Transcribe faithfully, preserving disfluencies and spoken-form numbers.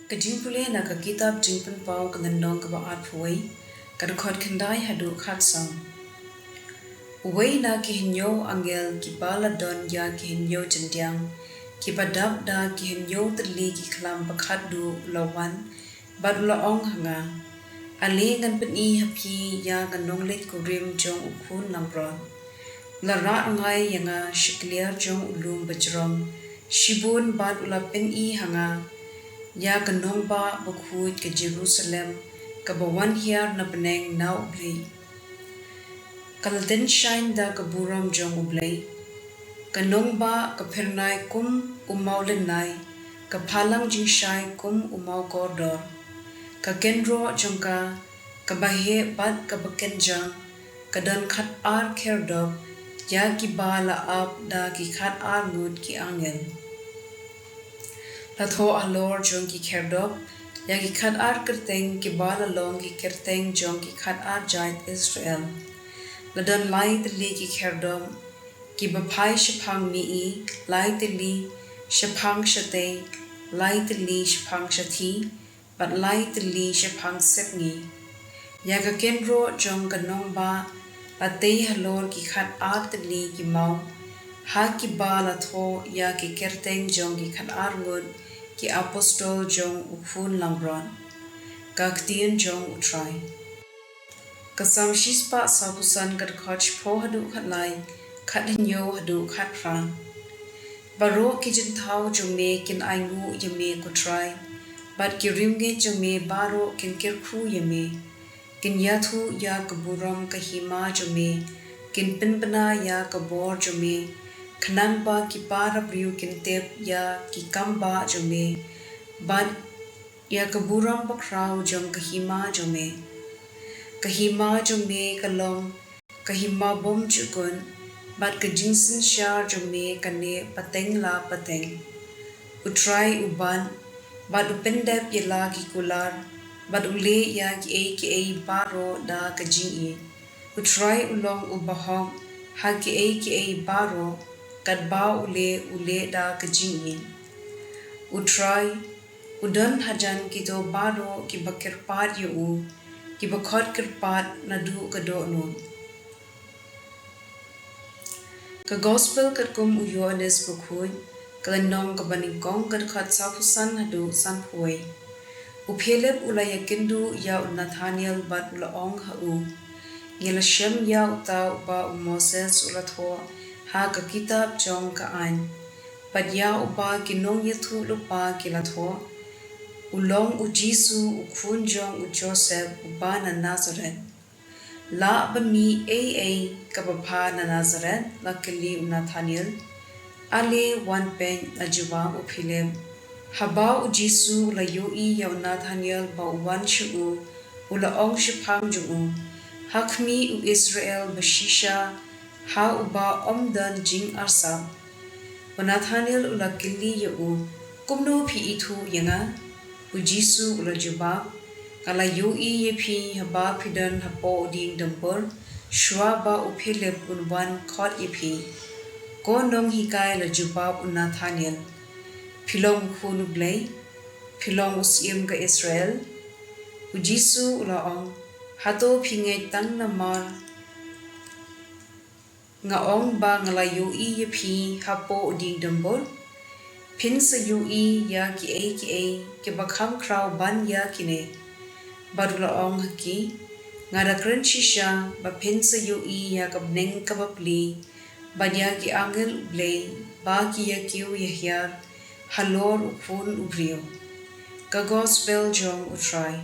Ka jingpule na ka kitab Jingpynpaw ka lynnong kaba arphew wei, ka dkhot khyndai haduh khatsaw. Uwei na ki hynñiew angel kiba la don ïa ki hynñiew jyndiang, kiba dap da ki hynñiew tylli ki khlam ba khatduh u la wan, bad u la ong ha nga, Ale ngan pyni ha phi ïa ka nongleit kurim jong u khun langbrot. U la rah rngai ïa nga sha kliar jong u lum bajrong shibun bad u la pyni ha nga ïa ka nongbah bakhuid ka Jerusalem kaba wan hiar na bneng na U Blei. Ka la dynshaiñ da ka burom jong U Blei. Ka nongbah ka phyrnai kum u maw lynnai, ka phalang jingshai kum u maw kordor. Ka kynroh jong ka, kaba heh bad kaba kynjang, ka don khatar khyrdop, ïa kiba la ap da ki khatar ngut ki angel. La thoh halor jong ki khyrdop ïa ki khatar kyrteng kiba la long ki kyrteng jong ki khatar jait Israel. La don lai tylli ki khyrdop, kiba phai shaphang mihngi, lai tylli shaphang shatei, lai tylli shaphang shathie, bad lai tylli shaphang sepngi. Ïa ka kynroh jong ka nongbah la tei halor ki khatar tylli ki maw, ha kiba la thoh ïa ki kyrteng jong ki khatar ngut ki apostol jong u khun langbrot. Ka ktien jong U Trai. Ka Salm shispah sawphew san, ka dkhot shiphew haduh khatlai, khathynñiew haduh khatphra. Baroh ki jynthaw jong me kin ainguh ïa me, ko Trai, bad ki riewngeit jong me baroh kin kyrkhu ïa me. Kin ïathuh ïa ka burom ka hima jong me, kin pynbna ïa ka bor jong me, khnang ba ki para briew kin tip ïa ki kambah jong me, bad ïa ka burom bakhraw jong ka hima jong me. Ka hima jong me ka long ka hima bymjukut, bad ka jingsynshar jong me ka neh pateng la pateng. U Trai u bat, bad u pyndep ïa la ki kular, bad u leh ïa kiei kiei baroh da ka jingïeit. U Trai u long u bahok ha kiei kiei baroh, katba u leh u leh da ka jingïeit. U Trai u don hajan kito baroh kiba kyrpad ïa u, kiba khot kyrpad naduh ka dohnud. Ka Gospel katkum u Ïoannis Bakhuid, ka lynnong kaba nyngkong, ka dkhot sawphew san haduh sanphew wei. U Philip u la ïakynduh ïa u Nathanael bad u la ong ha u, Ngi la shem ïa uta uba u Moses u la thoh ha ka kitab jong ka aiñ, bad ïa uba ki nongïathuhlypa ki la thoh, u long u Jisu u khun jong u Joseph uba na Nasareth. Lah ban mih ei ei kaba bha na Nasareth? La kylli u Nathanael. Ale wan peit, la jubab u Philip. Haba u Jisu u la ïohi ïa u Nathanael ba u wan sha u, u la ong shaphang jong u, Ha khmih u Israel ba shisha ha uba ym don jingarsap. U Nathanael u la kylli ïa u, Kumno phi ithuh ïa nga? U Jisu u la jubab, Nga la ïohi ïa phi haba phi don hapoh u dieng dymbur, shuwa ba u Philip un wan khot ïa phi. Ko nonghikai, la jubab u Nathanael, Phi long u Khun u Blei, phi long u Syiem ka Israel. U Jisu u la ong, Hato phi ngeit tang namar nga ong ba nga la ïohi ïa phi hapoh u dieng dymbur? Phin sa ïohi ïa kiei kiei kiba kham khraw ban ïa kine. Bad u la ong ha ki, Nga da kren shisha ba phin sa ïohi ïa ka bneng kaba pli, bad ïa ki angel u Blei ba ki ïakiew ïahiar halor u Khun u briew. Ka Gospel jong u Trai.